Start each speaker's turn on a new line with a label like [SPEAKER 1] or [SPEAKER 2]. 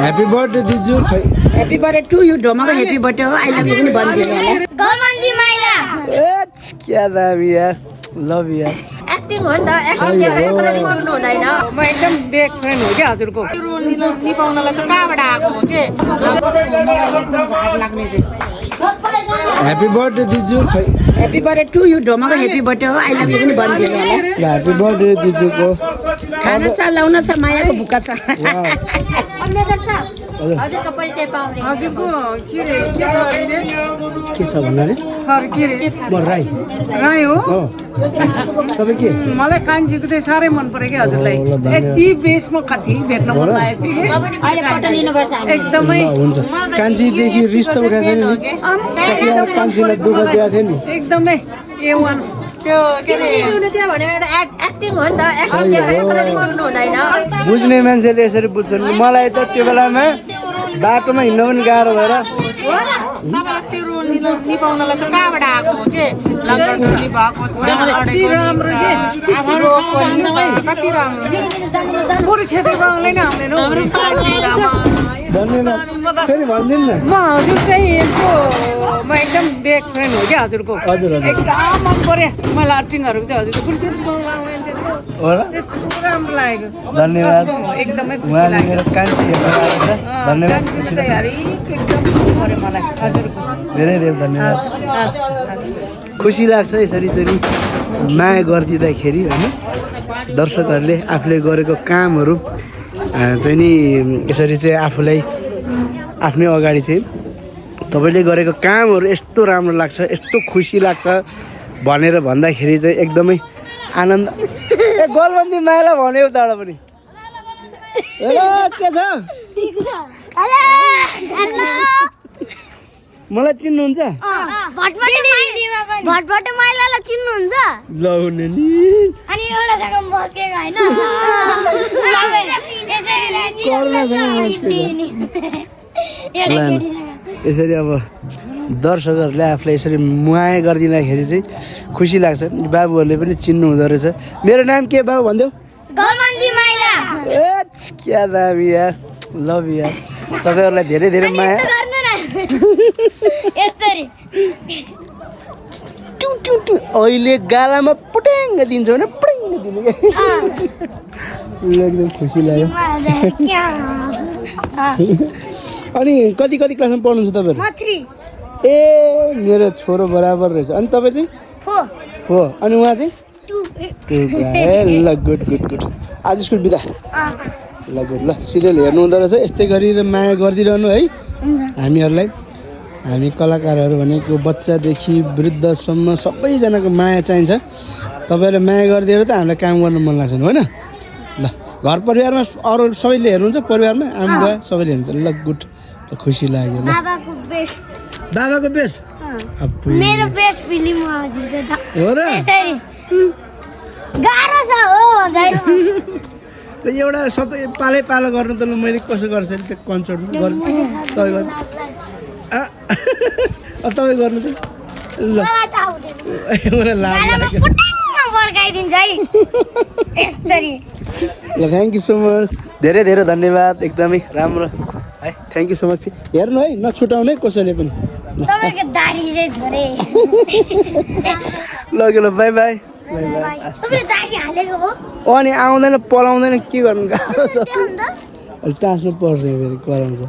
[SPEAKER 1] Happy birthday दिजु
[SPEAKER 2] Happy birthday to you ढोमाको happy birthday हो I love you पनि भनिदिनु होला
[SPEAKER 3] गलमन्दी माइला
[SPEAKER 1] क्या दामी यार लभ यार
[SPEAKER 3] एक्टिङ हो नि त एक्टिङ गरेर कसरी सुन्नु हुँदैन
[SPEAKER 2] म एकदम बेग फ्रेन्ड हो के हजुरको रोल निभाउनलाई चाहिँ कहाँबाट आएको हो के झाड लाग्ने चाहिँ
[SPEAKER 1] Happy birthday दिजु
[SPEAKER 2] Happy birthday to you ढोमाको happy birthday हो I love you पनि भनिदिनु होला
[SPEAKER 1] Happy birthday दिजुको
[SPEAKER 2] खाना छ लाउन छ मायाको भुका छ
[SPEAKER 3] अन्यजन साहब हजुरको परिचय पाउने
[SPEAKER 2] हजुरको
[SPEAKER 1] के छ भन्नाले म राई
[SPEAKER 2] राई हो
[SPEAKER 1] तपाईँ के
[SPEAKER 2] मलाई कान्छीको चाहिँ साह्रै मन पर्यो कि हजुरलाई यति बेसमा कति भेट्न मन लागेको थियो
[SPEAKER 3] अहिले फोटो लिनुपर्छ हामी
[SPEAKER 2] एकदमै
[SPEAKER 1] हुन्छ कान्छीदेखि रिस्ता उठाएको छैन नि कति अब कान्छीलाई दुःख दिएको थियो नि
[SPEAKER 2] एकदमै A1 त्यो के अरे
[SPEAKER 3] सुन्नु त्यो भने एक्टिङ हो नि त एक्टिङ गरेर कसरी सुन्नु हुँदैन
[SPEAKER 1] बुझ्ने मान्छेले यसरी बुझ्छन् मलाई त त्यो बेलामा बाटोमा हिँड्न पनि गाह्रो भएर
[SPEAKER 2] तपाईँलाई त्यो रोल निभाउनलाई चाहिँ कहाँबाट आएको हो के लन्डन निभाएको छ कति राम्रो कति राम्रो पुरै क्षेत्र बाहुनलाई नै आउँदैन
[SPEAKER 1] धन्यवाद फेरि भनिदिनु न
[SPEAKER 2] म हजुर चाहिँ यसको म एकदम बेग फ्रेन्ड हो क्या हजुरको
[SPEAKER 1] हजुर हजुर
[SPEAKER 2] एकदम मन पर्यो मलाई एक्टिङहरू चाहिँ हजुरको पुरै क्षेत्र बाहुन आउने त्यस्तो
[SPEAKER 1] होला
[SPEAKER 2] त्यस्तो राम्रो लागेको
[SPEAKER 1] धन्यवाद
[SPEAKER 2] एकदमै खुसी
[SPEAKER 1] उहाँले
[SPEAKER 2] लाग्यो
[SPEAKER 1] मेरो कान्छी हेर्नु आएको छ धन्यवाद
[SPEAKER 2] चाहिँ हरेक एकदम मन पर्यो मलाई हजुरको
[SPEAKER 1] धेरै धेरै धन्यवाद खुसी लाग्छ यसरी चाहिँ माया गरिदिँदाखेरि होइन दर्शकहरूले आफूले गरेको कामहरू चाहिँ नि यसरी चाहिँ आफूलाई आफ्नै अगाडि चाहिँ तपाईँले गरेको कामहरू यस्तो राम्रो लाग्छ यस्तो खुसी लाग्छ भनेर भन्दाखेरि चाहिँ एकदमै आनन्द ए गोलबन्दी मायालाई भन्यो उताबाट पनि के छ मलाई चिन्नुहुन्छ
[SPEAKER 3] भटभट माइलालाई चिन्नुहुन्छ
[SPEAKER 1] लाउने नि
[SPEAKER 3] अनि एउटा जग्गा बसेको हैन
[SPEAKER 1] यसरी अब दर्शकहरूले आफूलाई यसरी माया गरिदिँदाखेरि चाहिँ खुसी लाग्छ बाबुहरूले पनि चिन्नु हुँदो रहेछ मेरो नाम के बाबु भनिदेऊ
[SPEAKER 3] गलमन्दी माइला
[SPEAKER 1] क्या दामी यार लभ यार तपाईँहरूलाई धेरै धेरै माया
[SPEAKER 3] यसरी
[SPEAKER 1] अहिले गालामा पुट्याङ्ग दिन्छ भने पुट्याङ्ग दिने एकदम खुसी लाग्यो अनि कति कति क्लासमा पढ्नुहुन्छ तपाईँहरू ए मेरो छोरो बराबर रहेछ अनि तपाईँ चाहिँ हो अनि उहाँ चाहिँ ल गुड गुड गुड आज स्कुल बिदा ल गुड ल सिरियल हेर्नु हुँदो रहेछ यस्तै गरेर माया गरिदिरहनु है हामीहरूलाई हामी कलाकारहरू भनेको बच्चादेखि वृद्धसम्म सबैजनाको माया चाहिन्छ तपाईँहरूले माया गरिदिएर त हामीलाई काम गर्न मन लाग्छ होइन ल घर परिवारमा अरू सबैले हेर्नुहुन्छ परिवारमा आमा बुवा सबैले हेर्नुहुन्छ ल गुड खुसी लाग्यो ल बाबाको बेस्ट
[SPEAKER 3] मेरो बेस्ट फिल्म हो हजुरको त
[SPEAKER 1] हो र
[SPEAKER 3] यसरी गाह्रो छ हो
[SPEAKER 1] एउटा सबै पालै पालो गर्नु त ल मैले कसो गर्छु त्यो कन्सर्ट गर्नु तपाईँ गर्नु तपाईँ गर्नु त ल मलाई लाग्यो
[SPEAKER 3] फर्काइदिन्छ है यसरी
[SPEAKER 1] ल थ्याङ्क यू सो मच धेरै धेरै धन्यवाद एकदमै राम्रो है थ्याङ्क यू सो मच हेर्नु है नछुटाउनु है कसैले पनि
[SPEAKER 3] तपाईको दाढी चाहिँ थोरै
[SPEAKER 1] लग्यो ल बाई बाई
[SPEAKER 3] तपाईले दाढी हालेको हो
[SPEAKER 1] अनि आउँदैन पलाउँदैन के गर्नु गाह्रो छ
[SPEAKER 3] त्यो अन्त
[SPEAKER 1] टाँस्नु पर्छ फेरि कराउँछ